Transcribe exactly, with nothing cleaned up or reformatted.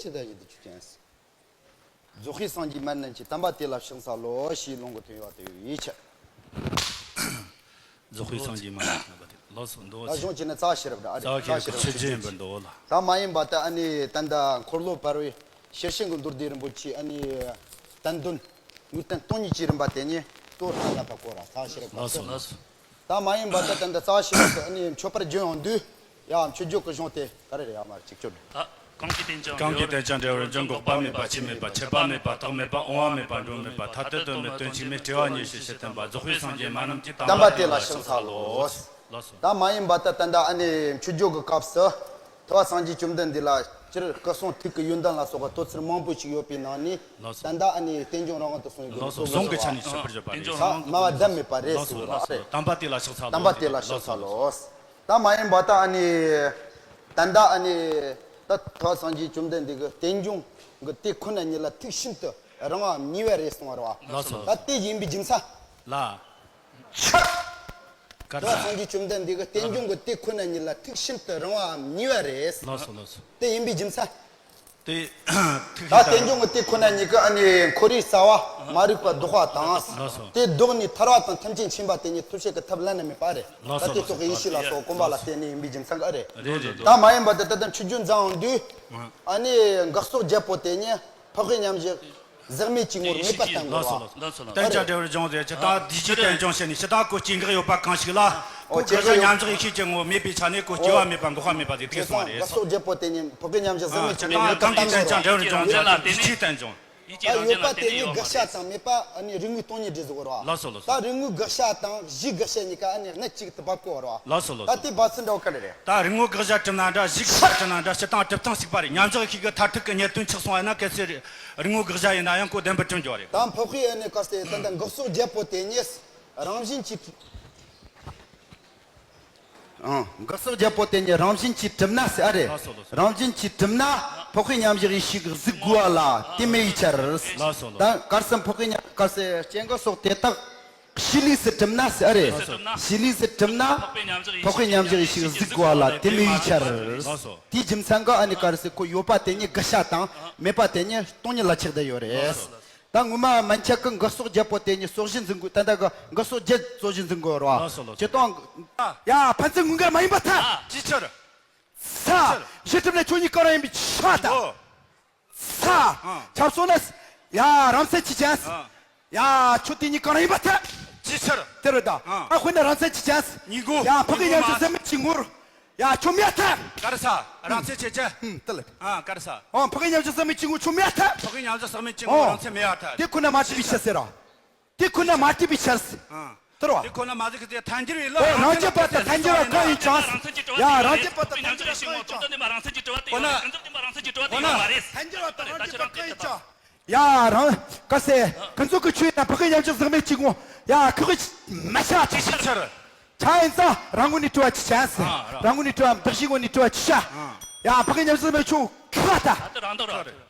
ཆེ་ད་ཡིད་དུ་ཆུ་ཅན། རྫོགས་པའི་སངས་རྒྱས་མ་རྣམས་ཀྱི། དམ་པ་དེ་ལ་ཕྱག་འཚལ་ལོ། ཞེས་ལུང་གིས་ཐོས་པ་དེ་ཡི་ཕྱིར། རྫོགས་པའི་སངས་རྒྱས་མ་རྣམས་ཀྱི། དམ་པ་དེ། ལགས་སོ། འདུག་ད་གཞུང་གཅིག་ནི་རྩ་ཤེས་རབ་ད་ཨ་རེ། རྩ་ཤེས་རབ་ཀྱི་ཆོས་རྒྱན་པར་འདུག་ལ། ད་མ་ཡིན་པ་ད་ཨ་ནི་ད་ལྟ་འཁོར་ལོ་བར་པའི་ཤེར་ཕྱིན་གྱི་མདོ་སྡེ་རིན་པོ་ཆེ་ཨ་ནི་བསྟན་དོན་དངོས་བསྟན་སྟོང་ཉིད་ཀྱི་རིམ་པ་དེ་ཉིད་གཙོ་བོར་ད་ལྟ་བཀོད་ར། རྩ་ཤེས་རབ་ཀྱི། ལགས་སོ། ལགས་སོ། ད་མ་ཡིན་པ་ད་ད་ལྟ་རྩ་ཤེས་རབ་ཏུ་ཨ་ནི་མཆོད་པར་བརྗོད་ཡོང་དུས། ཡ་མཆོད་བརྗོད་ཀྱི་གཞུང་དེ་ག་རེ་རེད། ཡ་མར་ཅིག་ཅོ། ད་གང་གིས་བསྟན་ཀྱང་། གང་གིས་བསྟན་ཀྱང་འབྲས་བུར་འབྱུང་། འགོག་པ་མེད་པ། ཆད་མེད་པ། ཆད་པ་མེད་པ། རྟག་མེད་པ། འོང་བ་མེད་པ། འགྲོ་མེད་པ། ཐ་དད་དོན་མེད། དོན་གཅིག་མེད། སྤྲོས་པ་ཉེར་ཞི་ཞེས་བསྟན་པ། རྫོགས་པའི་སངས་རྒྱས་མ་རྣམས་ཀྱི། དམ་པ་དེ་ལ་ཕྱག་འཚལ་ལོ། ལགས་སོ། ད་མ་ཡིན་པ་ད་ད་ལྟ་ཨ་ནི་མཆོད་བརྗོད་ཀྱི་སྐབས་སུ། ཐུབ་པ་སངས་རྒྱས་བཅོམ་ལྡན་འདས་ལ་སྤྱིར་སྐུ་གསུང་ཐུགས་ཀྱི་ཡོན་ཏན་ལ་སོགས་པ་མདོ་ཚིག་མང་པོ་ཞིག་ཡོད་པའི་ནང་ནས། ལགས་སོ། ད་ལྟ་ཨ་ནི་རྟེན་འབྱུང་རང་དབང་དུ་སོང་བའི། ལགས་སོ། གཞུང་གི་ཆ་ནས་ཞིབ་པར་བརྗོད་པ་རེད། ད་སྨྲ་བ་བདེན་མེད་པ་རེད་ཟེར་བ་རེད། དམ་པ་དེ་ལ་ཕྱག་འཚལ་ལོ། དམ་པ་དེ་ལ་ཕྱག་འཚལ་ལོ། ད་མ་ཡིན་པ་ད་ཨ་ནི་ད་ལྟ་ཨ་ནི་ད་ཐུབ་པ་སངས་རྒྱས་བཅོམ་ལྡན་འདས་ཀྱི་རྟེན་འབྱུང་གི་དེ་ཁོ་ན་ཉིད་ལ་ཐུགས་ཤིན་ཏུ་རིང་བའམ་ཉེ་བ་རེད་གསུངས་པ་རེད་བ། ལགས་སོ། ད་དེ་ཡིན་པའི་རྒྱུ་མཚན། ལ། ཆག་ཐུབ་པ་སངས་རྒྱས་བཅོམ་ལྡན་འདས་ཀྱི་རྟེན་འབྱུང་གི་དེ་ཁོ་ན་ཉིད་ལ་ཐུགས་ཤིན་ཏུ་རིང་བའམ་ཉེ་བ་རེད། ལགས་སོ། ལགས་སོ། དེ་ཡིན་པའི་རྒྱུ་མཚན། དེ་ཐུགས་ད་རྟེན་འབྱུང་གི་དེ་ཁོ་ན་ཉིད་ཀྱི་ཨ་ནི་འཁོར་བའི་རྩ་བ་མ་རིག་པ་ལྡོག་པ་དང་། ལགས་སོ། དེ་ལྡོག་ནས་ཐར་བ་དང་ཐམས་ཅད་མཁྱེན་པ་དེ་ཉིད་ཐོབ་བྱེད་ཀྱི་ཐབས་བླ་ན་མེད་པ་རེད། ལགས་སོ། ད་དེ་ཐོག་གི་ཡེ་ཤེས་ལ་སོགས་གོམས་པ་ལ་བརྟེན་ནས་ཡིན་པའི་རྒྱུ་མཚན་གྱིས་ཨ་རེད། རེད་རེད། ད་མ་ཡིན་པ་དེ་ད་ལྟ་མཆོད་བརྗོད་མཛད་ཡོང་དུས། ཨ་ནི་འགག་གསོག་བརྒྱད་པོ་དེ་ཉིད་འཕགས་པའི་མཉམ་གཞག་ཟག་མེད་ཀྱི་ངོར་ངེས་པར་བསྟན་དགོས། ལགས་སོ། ལགས་སོ། ལགས་སོ། བསྟན་ཀྱང་འབྲས་བུར་འབྱུང་ཟེར་ཅི། ད་འདིས་ཀྱང་རྟེན་འབྱུང་བྱས་ནས་ཕྱི་དང་སྐུ་སྐྱེ་འགག་ཡོད་པ་གང་ཞིག་ལ། ཨོ། སྐུ་གི་གཞི་མཉམ་གཞག་ཡེ་ཤེས་ཀྱི་ངོ་བོ་མེད་པའི་ཆ་ནས་སྐུ་སྐྱེ་བ་མེད་པ་འགག་པ་མེད་པ་ཟེར་དེ་གསུངས་པ་རེད། འགག་གསོག་བརྒྱད་པོ་དེ་ཉིད་འཕགས་པའི་མཉམ་གཞག་ཟག་མེད་ཀྱི་ངོ་བོ་ངེས་པར་བསྟན་དགོས། ཕྱི་དང་སྐུ་སྐྱེ་འགག་ཡོད་པ་དེ་ཉིད་འགག་བྱ་དང་མེད་པ་ཨ་ནི་རིག་དངོས་སྟོང་ཉིད་སྒྲུབ་དགོས་རེད་བ། ལགས་སོ། ལགས་སོ། ད་རིག་དངོས་དགག་བྱ་དང་གཞིའི་དགག་བྱ་གཉིས་ཀ་ཨ་ནི་སྣེ་གཅིག་ཏུ་འབབ་དགོས་རེད་བ། ལགས་སོ། ལགས་སོ། ད་དེ་འབབ་ཚུལ་འདྲ་བོ་ག་རེ་རེད། ད་རིག་དངོས་དགག་བྱ་གྲུབ་ན་འདྲ། གཞི་གི་ཕྱིར་གྲུབ་ན་འདྲ། སྤྱི་དང་གྲུབ་སྟངས་གཅིག་པ་རེད། མཉམ་གཞག་ཡེ་ཤེས་ཀྱི་མཐར་ཐུག་གི་གནད་དོན་ཆགས་སོང་བ་ཡིན་ན། གལ་སྲིད་རིག་དངོས་དགག་བྱ་ཡིན་ན་ཡང་གོ་བདེན་པར་གྲུབ་འགྱོ་བ་རེད། ད་འཕགས་པའི་ཨ་ནི་སྐབས་སུ་ད་ལྟ་འགག་གསོག་བརྒྱད་པོ་དེ་ཉིད་རང་བཞིན་གྱིས། ཨང་། འགག་གསོག་བརྒྱད་པོ་དེ་ཉིད་རང་བཞིན་གྱིས་གྲུབ་ན་ཟེར་ཨ་རེ། ལགས་སོ། ལགས་སོ། རང་བཞིན་གྱིས་གྲུབ་ན་འཕགས་པའི་མཉམ་གཞག་ཡེ་ཤེས་ཀྱིས་གཟིགས་དགོས་པ་ལ་དེ་མེད་པའི་ཕྱིར། ལགས་སོ། ལགས་སོ། ད་གལ་སྲིད་འཕགས་པའི་མཉམ་གལ་སྲིད་སྐྱེ་འགག་གསོག་དེ་དག་གཞི་ལས་སུ་གྲུབ་ན་ཟེར་ཨ་རེ། ལགས་སོ། གཞི་ལས་སུ་གྲུབ་ན་འཕགས་པའི་མཉམ་གཞག་ཡེ་ཤེས་ཀྱིས་གཟིགས་དགོས་པ་ལ་དེ་མེད་པའི་ཕྱིར། ལགས་སོ། དེའི་རྒྱུ་མཚན་གྱིས་ཨ་ནི་གལ་སྲིད་ཁོ་ཡོད་པ་དེ་ཉིད་དགག་བྱ་དང་མེད་པ་དེ་ཉིད་སྟོང་ཉིད་ལ་ཆགས་བསྡད་ཡོད་རེད། ལགས་སོ། ད་ངོ་མ་མན་ཆད་ཀྱི་འགག་གསོག་བརྒྱད་པོ་དེ་ཉིད་རྩོད་གཞི་འཛིན་དགོས། ད་ལྟ་གི་འགག་གསོག་བརྒྱད་རྩོད་གཞི་འཛིན་དགོས་རེད་བ། ལགས་སོ། ལགས་སོ། སྤྱིར་བཏང་། ཡ། ཕན་ཚུན་དངོས་འགལ་མ་ཡིན་པར་ཐལ། ཅིའི་ཕྱིར། ས། གཞི་གྲུབ་ན་ཆོས་ཉིད་གང་རུང་ཡིན་པའི་ཕྱིར་ད། ཨོ། ས། ཨ། ཁྱབ་སོང་ན། ཡ། རང་མཚན་གྱིས་ཅན། ཨ། ཡ། ཆོས་དེ་ཉིད་གང་རུང་ཡིན་པར་ཐལ། ཅིའི་ཕྱིར། དེ་རེད་ད། ཨ། ཨ། དཔེར་ན་རང་མཚན་གྱིས་ཅན། ཉིད་འགོག་ཡ། འཕགས་པའི་མཉམ་གཞག་ཟག་མེད་ཀྱི་ངོར། ཡ། ཆོས་མེད་པར་ཐལ། ག་རེ་ཟ། རང་མཚན་གྱིས་ཅན། ཨུམ། དེ་ལ། ཨ། ག་རེ་ཟ། ཨོ། འཕགས་པའི་མཉམ་གཞག་ཟག་མེད་ཀྱི་ངོར་ཆོས་མེད་པར་ཐལ། འཕགས་པའི་མཉམ་གཞག་ཟག་མེད་ཀྱི་ངོར། ཨོ། རང་མཚན་མེད་པར་ཐལ། དེ་ཁོ་ན་མ་གྲུབ་པའི་ཕྱིར་ཟེར་རོ། ཨ། དེ་རོ། དེ་ཁོ་ན་མ་གྲུབ་པའི་ཕྱིར། ཨ། དེ་རོ། རང་རྐྱང་པ་དང་ཐལ་འགྱུར་བ་གང་ཡིན་ཀྱང་། ཡ། རང་རྐྱང་པ་དང་ཐལ་འགྱུར་བ་གང་ཡིན་ཀྱང་། འོ་ན། འོ་ན། ཐལ་འགྱུར་བ་དང་རང་རྐྱང་པ་གང་ཡིན་ཀྱང་། ཡ། རང་། ག་ཟེ། ཀུན་རྫོབ་ཀྱི་ཆོས་ཡིན་ན་འཕགས་པའི་མཉམ་གཞག་ཟག་མེད་ཀྱི་ངོ་། ཡ། ཁོ་གི་མ་ཤ་ཅི་ཤ་ཆར། ཆ་ཡིན་ཙང་རང་ངོས་ནས་གྲུབ་པ་ཅི་ཆ་ཟེར། ཨ། རང་ངོས་ནས་གྲུབ་པ་འདུ་བྱེད་ངོས་ནས་གྲུབ་པ་ཅི་ཤ། ཨ། ཡ། འཕགས་པའི་མཉམ་གཞག་ཟག་མེད་ཆོས་ཁ་ད། ད་རང་དང་རང་།